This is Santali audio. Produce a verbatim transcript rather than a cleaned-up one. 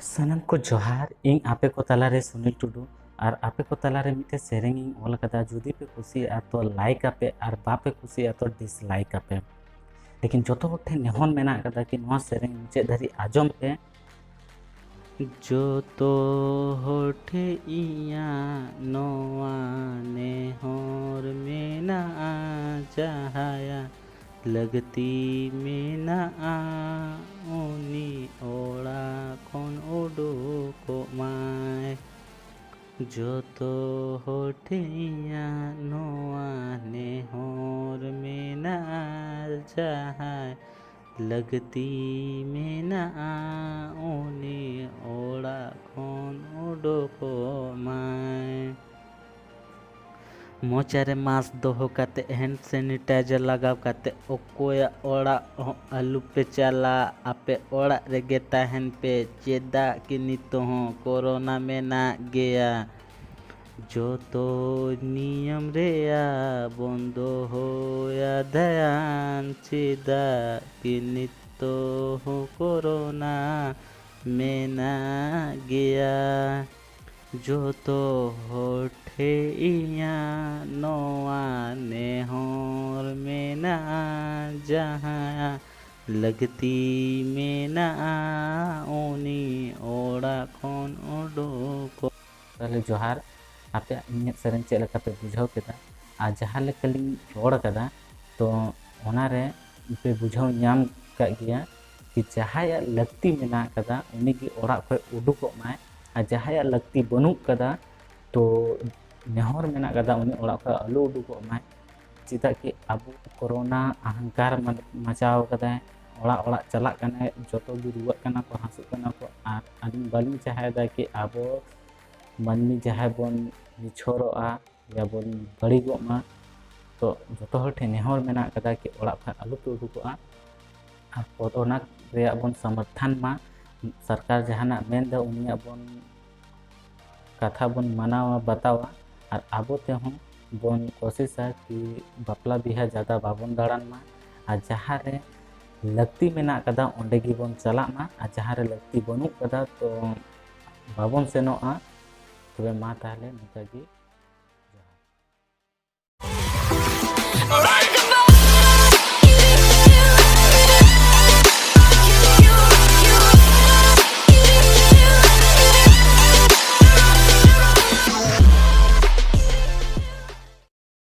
ᱥᱟᱱᱟᱢ ᱠᱚ ᱡᱚᱦᱟᱨ, ᱤᱧ ᱟᱯᱮ ᱠᱚ ᱛᱟᱞᱟᱨᱮ ᱥᱩᱱᱤᱞ ᱴᱩᱰᱩ᱾ ᱟᱨ ᱟᱯᱮ ᱠᱚ ᱛᱟᱞᱟᱨᱮ ᱢᱤᱫᱴᱮᱱ ᱥᱮᱨᱮᱧ ᱤᱧ ᱚᱞ ᱟᱠᱟᱫᱟ, ᱡᱩᱫᱤ ᱯᱮ ᱠᱩᱥᱤᱭᱟᱜᱼᱟ ᱛᱚ ᱞᱟᱭᱤᱠ ᱟᱯᱮ, ᱟᱨ ᱵᱟᱯᱮ ᱠᱩᱥᱤᱭᱟᱜᱼᱟ ᱛᱚ ᱰᱤᱥᱞᱟᱭᱤᱠ ᱟᱯᱮ᱾ ᱞᱮᱠᱤᱱ ᱡᱚᱛᱚ ᱦᱚᱲ ᱴᱷᱮᱱ ᱱᱮᱦᱚᱨ ᱢᱮᱱᱟᱜ ᱟᱠᱟᱫᱟ ᱠᱤ ᱱᱚᱣᱟ ᱥᱮᱨᱮᱧ ᱢᱩᱪᱟᱹᱫ ᱫᱷᱟᱹᱨᱤᱡ ᱟᱸᱡᱚᱢ ᱯᱮ᱾ ᱡᱚᱛᱚ ᱦᱚᱲ ᱴᱷᱮᱱ ᱤᱧᱟᱹᱜ ᱱᱚᱣᱟ ᱱᱮᱦᱚᱨ ᱢᱮᱱᱟᱜᱼᱟ, ᱡᱟᱦᱟᱸᱭᱟᱜ ᱞᱟᱹᱠᱛᱤ ᱢᱮᱱᱟᱜᱼᱟ, ᱩᱱᱤ ᱚᱲᱟᱜ ᱠᱷᱚᱱ ᱩᱰᱩᱠᱚᱜ ᱢᱟᱭ᱾ ᱡᱚᱛᱚ ᱦᱚᱲ ᱴᱷᱮᱱ ᱤᱧᱟᱹᱜ ᱱᱚᱣᱟ ᱱᱮᱦᱚᱨ ᱢᱮᱱᱟᱜᱼᱟ, ᱡᱟᱦᱟᱸᱭ ᱞᱟᱹᱠᱛᱤ ᱢᱮᱱᱟᱜᱼᱟ, ᱩᱱᱤ ᱚᱲᱟᱜ ᱠᱷᱚᱱ ᱩᱰᱩᱠᱚᱜ ᱢᱟᱭ᱾ ᱢᱚᱪᱟᱨᱮ ᱢᱟᱥᱠ ᱫᱚᱦᱚ ᱠᱟᱛᱮ, ᱦᱮᱱᱰ ᱥᱮᱱᱤᱴᱟᱭᱡᱟᱨ ᱞᱟᱜᱟᱣ ᱠᱟᱛᱮ, ᱚᱠᱚᱭᱟᱜ ᱚᱲᱟᱜ ᱦᱚᱸ ᱟᱞᱚᱯᱮ ᱪᱟᱞᱟᱜ, ᱟᱯᱮ ᱚᱲᱟᱜ ᱨᱮᱜᱮ ᱛᱟᱦᱮᱱ ᱯᱮ᱾ ᱪᱮᱫᱟᱜ ᱠᱤ ᱱᱤᱛᱚᱜ ᱦᱚᱸ ᱠᱳᱨᱳᱱᱟ ᱢᱮᱱᱟᱜ ᱜᱮᱭᱟ᱾ ᱡᱚᱛᱚ ᱱᱤᱭᱚᱢ ᱨᱮᱭᱟᱜ ᱵᱚᱱ ᱫᱚᱦᱚᱭᱟ ᱫᱷᱮᱭᱟᱱ, ᱪᱮᱫᱟᱜ ᱠᱤ ᱱᱤᱛᱚᱜ ᱦᱚᱸ ᱠᱳᱨᱳᱱᱟ ᱢᱮᱱᱟᱜ ᱜᱮᱭᱟ᱾ ᱡᱚᱛᱚ ᱦᱚᱲ ᱴᱷᱮᱱ ᱤᱧᱟᱹᱜ ᱱᱚᱣᱟ ᱱᱮᱦᱚᱨ ᱢᱮᱱᱟᱜᱼᱟ, ᱡᱟᱦᱟᱸᱭᱟᱜ ᱞᱟᱹᱠᱛᱤ ᱢᱮᱱᱟᱜᱼᱟ, ᱩᱱᱤ ᱚᱲᱟᱜ ᱠᱷᱚᱱ ᱩᱰᱩᱠᱚᱜ᱾ ᱛᱟᱦᱚᱞᱮ ᱡᱚᱦᱟᱨ, ᱟᱯᱮᱭᱟᱜ ᱤᱧᱟᱹᱜ ᱥᱮᱨᱮᱧ ᱪᱮᱫ ᱞᱮᱠᱟ ᱯᱮ ᱵᱩᱡᱷᱟᱹᱣ ᱠᱮᱫᱟ? ᱟᱨ ᱡᱟᱦᱟᱸ ᱞᱮᱠᱟᱞᱤᱧ ᱨᱚᱲ ᱠᱟᱫᱟ, ᱛᱚ ᱚᱱᱟᱨᱮ ᱯᱮ ᱵᱩᱡᱷᱟᱹᱣ ᱧᱟᱢ ᱠᱟᱜ ᱜᱮᱭᱟ ᱠᱤ ᱡᱟᱦᱟᱸᱭᱟᱜ ᱞᱟᱹᱠᱛᱤ ᱢᱮᱱᱟᱜ ᱠᱟᱫᱟ ᱩᱱᱤᱜᱮ ᱚᱲᱟᱜ ᱠᱷᱚᱱ ᱩᱰᱩᱠᱚᱜ ᱢᱟᱭ, ᱟᱨ ᱡᱟᱦᱟᱸᱭᱟᱜ ᱞᱟᱹᱠᱛᱤ ᱵᱟᱹᱱᱩᱜ ᱠᱟᱫᱟ, ᱛᱚ ᱱᱮᱦᱚᱨ ᱢᱮᱱᱟᱜ ᱠᱟᱫᱟ ᱩᱱᱤ ᱚᱲᱟᱜ ᱠᱷᱚᱱ ᱟᱞᱚ ᱩᱰᱩᱠᱚᱜ ᱢᱟᱭ᱾ ᱪᱮᱫᱟᱜ ᱠᱤ ᱟᱵᱚ ᱠᱳᱨᱳᱱᱟ ᱟᱦᱟᱝᱠᱟᱨ ᱢᱟ-, ᱢᱟᱪᱟᱣ ᱠᱟᱫᱟᱭ, ᱚᱲᱟᱜ ᱚᱲᱟᱜ ᱪᱟᱞᱟᱜ ᱠᱟᱱᱟᱭ, ᱡᱚᱛᱚ ᱜᱮ ᱨᱩᱣᱟᱹᱜ ᱠᱟᱱᱟ ᱠᱚ, ᱦᱟᱹᱥᱩᱜ ᱠᱟᱱᱟ ᱠᱚ᱾ ᱟᱨ ᱟᱹᱞᱤᱧ ᱵᱟᱹᱞᱤᱧ ᱪᱟᱦᱟᱣᱮᱫᱟ ᱠᱤ ᱟᱵᱚ ᱢᱟᱹᱱᱢᱤ ᱡᱟᱦᱟᱸᱭ ᱵᱚᱱ ᱱᱤᱪᱷᱚᱨᱚᱜᱼᱟ ᱭᱟ ᱵᱚᱱ ᱵᱟᱹᱲᱤᱡᱚᱜ ᱢᱟ᱾ ᱛᱚ ᱡᱚᱛᱚ ᱦᱚᱲ ᱴᱷᱮᱱ ᱱᱮᱦᱚᱨ ᱢᱮᱱᱟᱜ ᱠᱟᱫᱟ ᱠᱤ ᱚᱲᱟᱜ ᱠᱷᱚᱱ ᱟᱞᱚ ᱯᱮ ᱩᱰᱩᱠᱚᱜᱼᱟ᱾ ᱟᱨ ᱠᱳᱨᱳᱱᱟ ᱨᱮᱭᱟᱜ ᱵᱚᱱ ᱥᱚᱢᱚᱨᱛᱷᱚᱱ ᱢᱟ, ᱥᱚᱨᱠᱟᱨ ᱡᱟᱦᱟᱱᱟᱜ ᱢᱮᱱᱫᱟ ᱩᱱᱤᱭᱟᱜ ᱵᱚᱱ ᱠᱟᱛᱷᱟ ᱵᱚᱱ ᱢᱟᱱᱟᱣᱟ ᱵᱟᱛᱟᱣᱟ᱾ ᱟᱨ ᱟᱵᱚ ᱛᱮᱦᱚᱸ ᱵᱚᱱ ᱠᱳᱥᱤᱥᱟ ᱠᱤ ᱵᱟᱯᱞᱟ ᱵᱤᱦᱟ ᱡᱟᱫᱟ ᱵᱟᱵᱚᱱ ᱫᱟᱬᱟᱱ ᱢᱟ᱾ ᱟᱨ ᱡᱟᱦᱟᱸ ᱨᱮ ᱞᱟᱹᱠᱛᱤ ᱢᱮᱱᱟᱜ ᱠᱟᱫᱟ ᱚᱸᱰᱮ ᱜᱮᱵᱚᱱ ᱪᱟᱞᱟᱜ ᱢᱟ, ᱟᱨ ᱡᱟᱦᱟᱸ ᱨᱮ ᱞᱟᱹᱠᱛᱤ ᱵᱟᱹᱱᱩᱜ ᱠᱟᱫᱟ ᱛᱚ ᱵᱟᱵᱚᱱ ᱥᱮᱱᱚᱜᱼᱟ᱾ ᱛᱚᱵᱮ ᱢᱟ ᱛᱟᱦᱚᱞᱮ ᱱᱚᱝᱠᱟ ᱜᱮ, ᱡᱚᱦᱟᱨ᱾